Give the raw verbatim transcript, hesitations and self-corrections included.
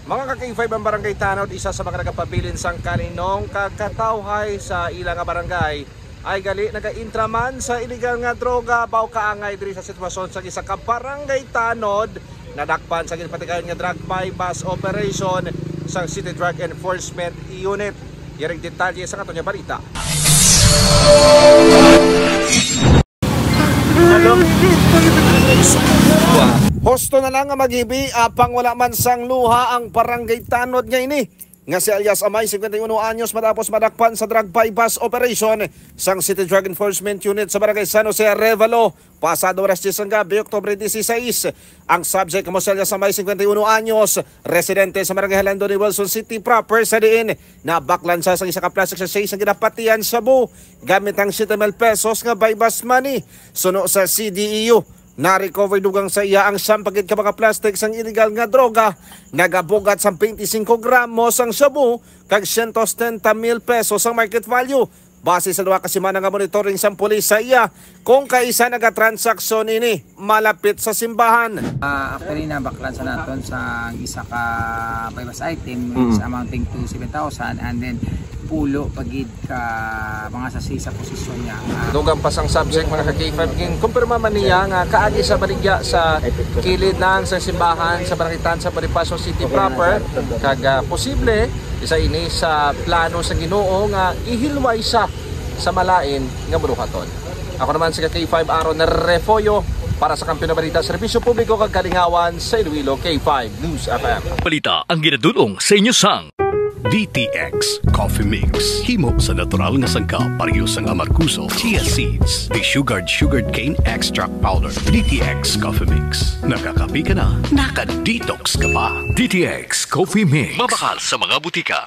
Mga ka-K five, ang Barangay Tanod, isa sa mga nagapabilin sang kalinong kag katawhay sa ila nga barangay, ay gali nagaintra man sa iligal nga droga. Baw kaangay diri sa sitwasyon sa isa ka barangay Tanod, nadakpan sa ginpatigayon nga drug buy-bust operation sang City Drug Enforcement Unit. Yari ang detalye sa aton nga balita. Husto na lang nga maghibi, apang wala man sang luha ang barangay Tanod nga ini, nga si alias Amay, cincuenta y uno anyos, matapos madakpan sa drug buy-bust operation sang City Drug Enforcement Unit sa Barangay San Jose Arevalo, pasado alas diyes sang gabi, Oktubre dieciséis. Ang subject amo si alias Amay, cincuenta y uno anyos, residente sa Barangay Jalando ni Wilson City proper, sa diin nabaklan siya sang isa ka plastic sachet sang ginapatian shabu gamit ang siete mil pesos nga buy-bust money. Suno sa C D E U, na-recover dugang sa iya ang siyam pa gid ka mga plastic sang iligal nga droga, nagabugat sang twenty-five gramo sang shabu kag siyento setenta mil pesos ang market value. Base sa duha ka semana nga monitoring sang pulis sa iya, kung kaisa nagatransaksyon ini malapit sa simbahan. Ah, actually, nabaklan sa naton sa isa ka buy-bust item, which is amounting to seven thousand, and then pulo pa gid ka mga sachet sa posisyon niya. Ah, Dugang pa sang subject, mga ka-K five, ginkumpirma man niya nga kaagi sa baligya sa kilid lang sa simbahan sa Barangay Tanod sa Bonifacio City proper, kag, ah, posible isa ini sa plano sa Ginoo nga ihilway sa sa malain nga buruhaton. Ako naman si ka-K five Aaron Refollo para sa Kampiyon nga Balita, Serbisyo Publiko kag Kalingawan sa Iloilo, K five News F M. Balita ang ginadul-ong sa inyo sang D T X Coffee Mix. Himo sa natural nga sangkap, pareho sang amargoso, chia seeds, desugared sugarcane extract powder. D T X Coffee Mix. Nakakape ka na, naka-detox ka pa. D T X Coffee Mix. Mabakal sa mga butika.